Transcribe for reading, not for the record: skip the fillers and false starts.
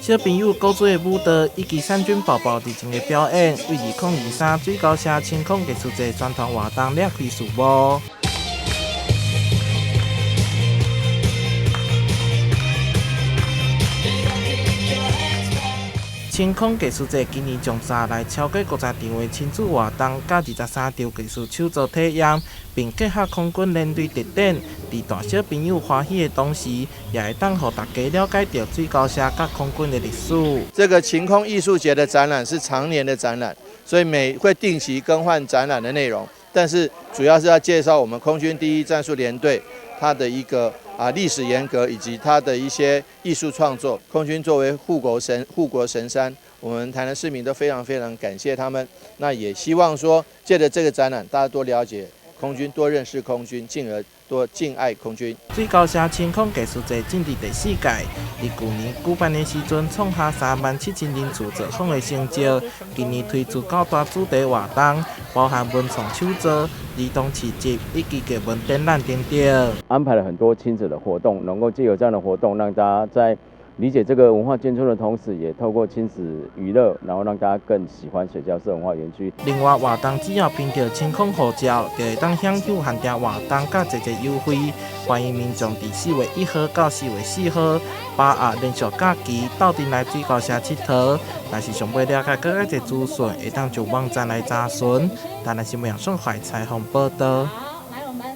小朋友古锥的舞蹈以及三軍寶寶熱情的表演，為2023水溝社晴空藝術節全團活動掠開序幕。晴空藝術節今年將帶來超過50場的親子活動，佮23場藝術手作體驗，並結合空軍連隊特展，佇大小朋友歡喜的同時，也會當予大家了解著水溝社佮空軍的歷史。這個晴空藝術節的展覽是常年的展覽，所以每會定期更換展覽的內容，但是主要是要介紹我們空軍第一戰術聯隊它的一個歷史沿革以及它的一些藝術創作。空軍作為護國神山，我們台南市民都非常非常感謝他們。那也希望說，借著這個展覽，大家多了解空軍，多認識空軍，進而多敬愛空軍。水溝社晴空藝術節進入第四屆，佇舊年舉辦的時陣，創下37,000人次造訪的成績。今年推出九大主題活動，包含文創手作、兒童市集以及藝文展覽等等。安排了很多親子的活動，能夠藉由這樣的活動，讓大家在理解這個文化眷村的同時，也透過親子娛樂，然後讓大家更喜歡水交社文化園區。另外，活動只要憑著晴空護照，就會當享有限定活動佮濟濟優惠。歡迎民眾佇4月1號到4月4號，把握連續假期鬥陣來水溝社𨑨迌。若是想欲了解閣較濟資訊，會當上網站來查詢。台南新聞楊順懷採訪報導。